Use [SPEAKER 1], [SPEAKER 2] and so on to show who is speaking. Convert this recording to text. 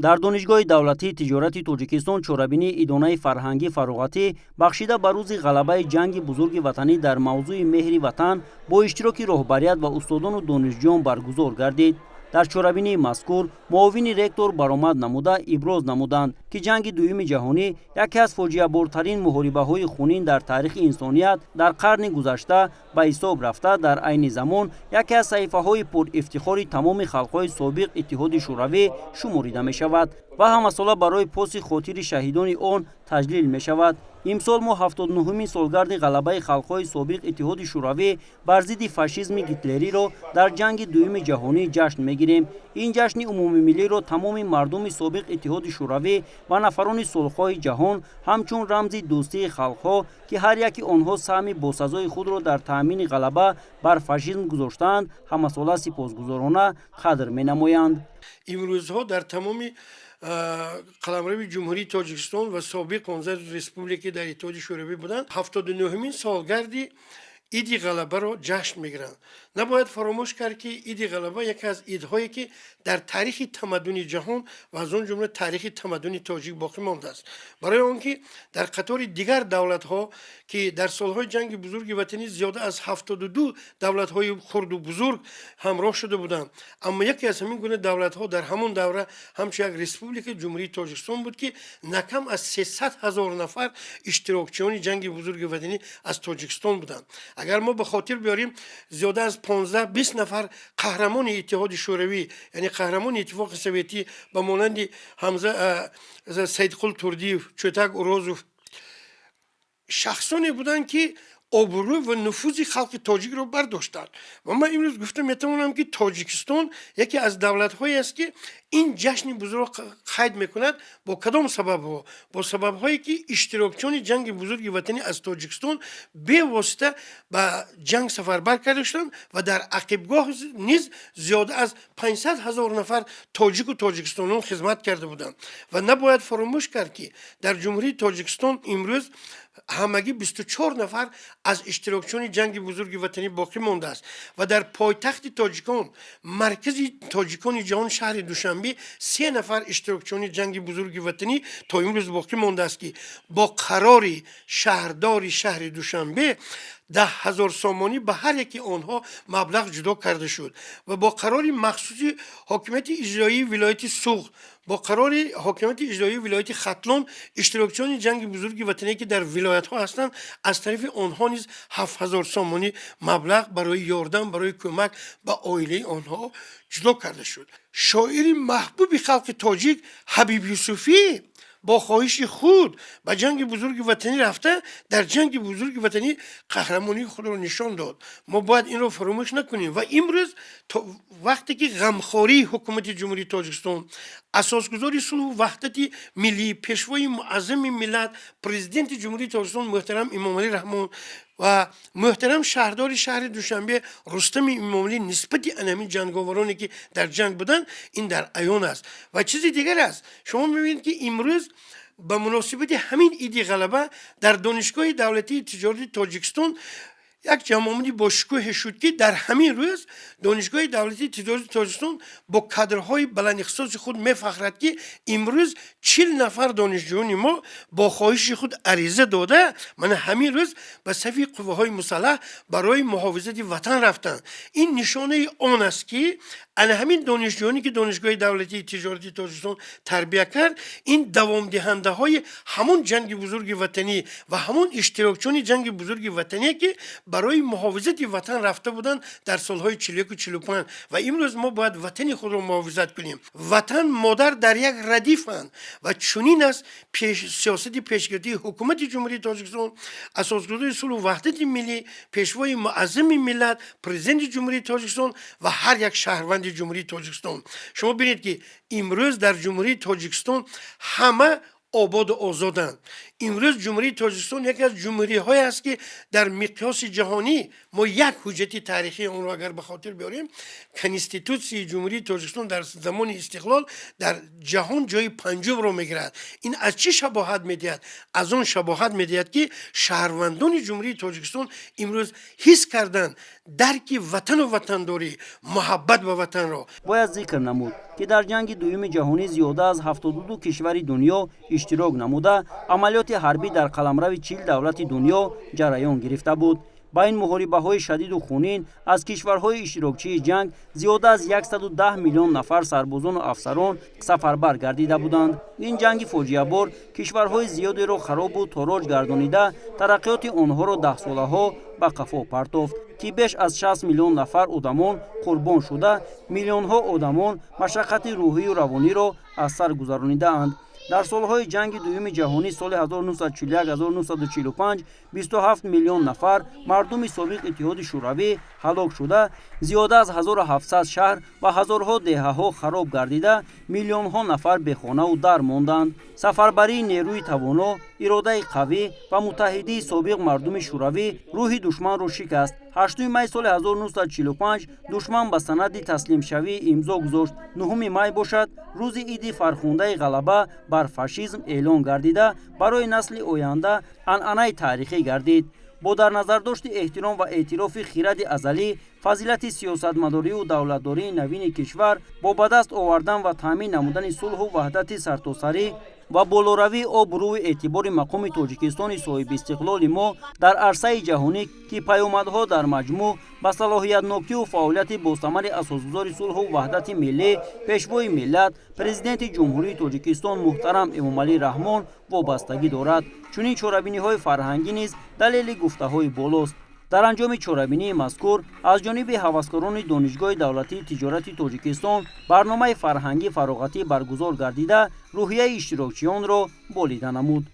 [SPEAKER 1] Дар Донишгоҳи давлатии тиҷорати Тоҷикистон чорабинии идонаи фарҳангӣ фароғатӣ, бахшида ба рӯзи ғалабаи Ҷанги Бузурги Ватанӣ, дар мавзӯи меҳри Ватан бо иштироки роҳбарият ва устодону донишҷӯён баргузор гардид. Дар чорабинии мазкур муовини ректор баромад намуда, иброз намуданд, ки Ҷанги Дуюми Ҷаҳонӣ яке аз фоҷиабортарин муҳорибаҳои хунин дар таърихи инсоният дар қарни гузашта ба ҳисоб рафта, дар айни замон яке аз саҳифаҳои пурифтихори тамоми халқҳои собиқ Иттиҳоди Шӯравӣ шуморида мешавад ва ҳамасола барои поси хотири шаҳидони он таҷлил мешавад. Имсол мо 79-умин солгарди ғалабаи халқҳои собиқ Иттиҳоди Шӯравӣ бар зидди фашизми гитлериро дар Ҷанги Дуюми Ҷаҳонӣ ҷашн мегирем. Ин ҷашни умумимиллиро тамоми мардуми собиқ Иттиҳоди Шӯравӣ ва нафарони сулҳхоҳи ҷаҳон ҳамчун рамзи дӯстии халқҳо, ки ҳар яки онҳо саҳми босазои худро дар таъмини ғалаба бар фашизм гузоштаанд, ҳамасола сипосгузорона қадр менамоянд.
[SPEAKER 2] Имрӯзҳо дар тамоми қаламрави Ҷумҳурии Тоҷикистон ва собиқ 15 республика дар Иттиҳоди Шӯравӣ буданд, 79-умин солгарди Иди Ғалабаро ҷашн мегиранд. Набояд фаромӯш кард, ки Иди Ғалаба яке аз идҳое, ки дар таърихи тамаддуни ҷаҳон ва аз он ҷумла таърихи тамаддуни тоҷик боқӣ мондааст, барои он ки дар қатори дигар давлатҳо, ки дар солҳои Ҷанги Бузурги Ватанӣ зиёда аз 72 давлатҳои хурду бузург ҳамроҳ шуда буданд, аммо яке аз ҳамин гуна давлатҳо дар ҳамон давра ҳамчун як республикаи Ҷумҳурии Тоҷикистон буд, ки на кам аз 300 000 нафар иштирокчиёни Ҷанги Бузурги Ватанӣ аз Тоҷикистон буданд. Агар мо ба хотир биёрем, зиёда аз 15-20 нафар қаҳрамони Иттиҳоди Шӯравӣ, яъне қаҳрамони Иттифоқи Советӣ, ба монанди Ҳамза Саидқул Турдиев, Чӯтак Урозов, шахсоне буданд, ки обрӯ ва нуфузи халқи тоҷикро бардоштанд. Ва ман имрӯз гуфта метавонам, ки Тоҷикистон яке аз давлатҳое аст, ки ин ҷашни бузургро қайд мекунад. Бо кадом сабабҳо? Бо сабабҳое, ки иштирокчиёни Ҷанги Бузурги Ватанӣ аз Тоҷикистон бевосита ба ҷанг сафарбар карда шуданд ва дар ақибгоҳ низ зиёда аз 500 ҳазор нафар тоҷику тоҷикистонон хизмат карда буданд. Ва набояд фаромӯш кард, ки дар Ҷумҳурии Тоҷикистон имрӯз ҳамагӣ 24 нафар аз иштирокчиёни Ҷанги Бузурги Ватанӣ боқӣ мондааст ва дар пойтахти тоҷикон, маркази тоҷикони ҷаҳон, шаҳри Душанбе, се нафар иштирокчиёни Ҷанги Бузурги Ватанӣ то имрӯз боқӣ мондааст, ки бо қарори шаҳрдори шаҳри Душанбе 10 000 сомонӣ ба ҳар яки онҳо маблағ ҷудо карда шуд ва бо қарори махсуси ҳокимияти иҷроии вилояти Суғд, бо қарори ҳокимияти иҷроии вилояти Хатлон иштирокчиёни Ҷанги Бузурги Ватанӣ, ки дар вилоятҳо ҳастанд, аз тарафи онҳо низ 7000 сомонӣ маблағ барои ёрдам, барои кӯмак ба оилаи онҳо ҷудо карда шуд. Шоири маҳбуби халқи тоҷик Ҳабиб Юсуфӣ бо хоҳиши худ ба Ҷанги Бузурги Ватанӣ рафта, дар Ҷанги Бузурги Ватанӣ қаҳрамонии худро нишон дод. Мо бояд инро фаромӯш накунем. Ва имрӯз, вақте ки ғамхории ҳукумати Ҷумҳурии Тоҷикистон, асосгузори сулҳу ваҳдати миллӣ, Пешвои муаззами миллат, Президенти Ҷумҳурии Тоҷикистон муҳтарам Эмомалӣ Раҳмон ва муҳтарам шаҳрдори шаҳри Душанбе Рустами Эмомалӣ нисбати анамин ҷанговароне, ки дар ҷанг буданд, ин дар аён аст. Ва чизи дигар аст: шумо мебинед, ки имрӯз ба муносибати ҳамин Иди Ғалаба дар Донишгоҳи давлатии тиҷорати Тоҷикистон як ҷамъомади бошукӯҳе шуд, ки дар ҳамин рӯз Донишгоҳи давлатии тиҷорати Тоҷикистон бо кадрҳои баландихтисоси худ мефахрад, ки имрӯз 40 нафар донишҷӯёни мо бо хоҳиши худ ариза дода, мана ҳамин рӯз ба сафи қувваҳои мусаллаҳ барои муҳофизати Ватан рафтанд. Ин нишонаи он аст, ки ана ҳамин донишҷӯёне, ки Донишгоҳи давлатии тиҷорати Тоҷикистон тарбия кард, ин давомдиҳандаҳои ҳамон Ҷанги Бузурги Ватанӣ ва ҳамон иштирокчиёни Ҷанги Бузурги Ватание, ки барои муҳофизати Ватан рафта буданд дар солҳои 41, 45. Ва имрӯз мо бояд Ватани худро муҳофизат кунем. Ватан, модар дар як радифанд ва чунин аст сиёсати пешгирифтаи ҳукумати Ҷумҳурии Тоҷикистон, асосгузори сулҳу ваҳдати миллӣ, Пешвои муаззами миллат, Президенти Ҷумҳурии Тоҷикистон ва ҳар як шаҳрванди Ҷумҳурии Тоҷикистон. Шумо бинед, ки имрӯз дар Ҷумҳурии Тоҷикистон ҳама ободу озоданд. Имрӯз Ҷумҳурии Тоҷикистон яке аз ҷумҳуриҳое аст, ки дар миқёси ҷаҳонӣ мо як ҳуҷҷати таърихии онро агар ба хотир биёрем, Конститутсияи Ҷумҳурии Тоҷикистон дар замони истиқлол дар ҷаҳон ҷои панҷумро мегирад. Ин аз чӣ шабоҳат медиҳад? Аз он шабоҳат медиҳад, ки шаҳрвандони Ҷумҳурии Тоҷикистон имрӯз ҳис карданд дарки ватану ватандорӣ, муҳаббат ба ватанро.
[SPEAKER 1] Бояд зикр намуд. ки дар ҷанги дуюми ҷаҳонӣ зиёда аз 72 кишвари дунё иштирок намуда, амалиёти ҳарбӣ дар қаламрави 40 давлати дунё ҷараён гирифта буд. Ба ин муҳорибаҳои шадиду хунин аз кишварҳои иштирокчии ҷанг зиёда аз 110 миллион нафар сарбозону афсарон сафарбар гардида буданд. Ин ҷанги фоҷиабор кишварҳои зиёдеро харобу тороҷ гардонида, тараққиёти онҳоро даҳсолаҳо ба қафо партофт, ки беш аз 60 миллион нафар одамон қурбон шуда, миллионҳо одамон машаққати рӯҳию равониро аз сар гузаронидаанд. Дар солҳои ҷанги дуюми ҷаҳонӣ, соли 1941-1945, 27 миллион нафар мардуми собиқ Иттиҳоди Шӯравӣ ҳалок шуда, зиёда аз 1700 шаҳр ва ҳазорҳо деҳаҳо хароб гардида, миллионҳо нафар бехонаву дар монданд. Сафарбарии нерӯи тавоно, иродаи қавӣ ва муттаҳидии собиқ мардуми шӯравӣ рӯҳи душманро шикаст. 8 май соли 1945 душман ба санади таслимшавӣ имзо гузошт. 9 май бошад, рӯзи иди фархундаи ғалаба бар фашизм эълон гардида, барои насли оянда анъанаи таърихӣ гардид. Бо дар назардошти эҳтиром ва эътирофи хиради азалӣ, фазилати сиёсатмадорию давлатдории навини кишвар, бо ба даст овардан ва таъмин намудани сулҳу ваҳдати сартосарӣ ва болоравии обрӯи эътибори мақоми Тоҷикистони соҳибистиқлоли мо дар арсаи ҷаҳонӣ, ки паёмадҳо дар маҷмӯъ ба салоҳиятнокию фаъолияти босамари асосгузори сулҳу ваҳдати миллӣ, Пешвои миллат, Президенти Ҷумҳурии Тоҷикистон муҳтарам Эмомалӣ Раҳмон вобастагӣ дорад, чунин чорабиниҳои фарҳангӣ низ далели гуфтаҳои болост. Дар анҷоми чорабинии мазкур аз ҷониби ҳаваскорони Донишгоҳи давлатии тиҷорати Тоҷикистон барномаи фарҳангӣ фароғатӣ баргузор гардида, рӯҳияи иштирокчиёнро болида намуд.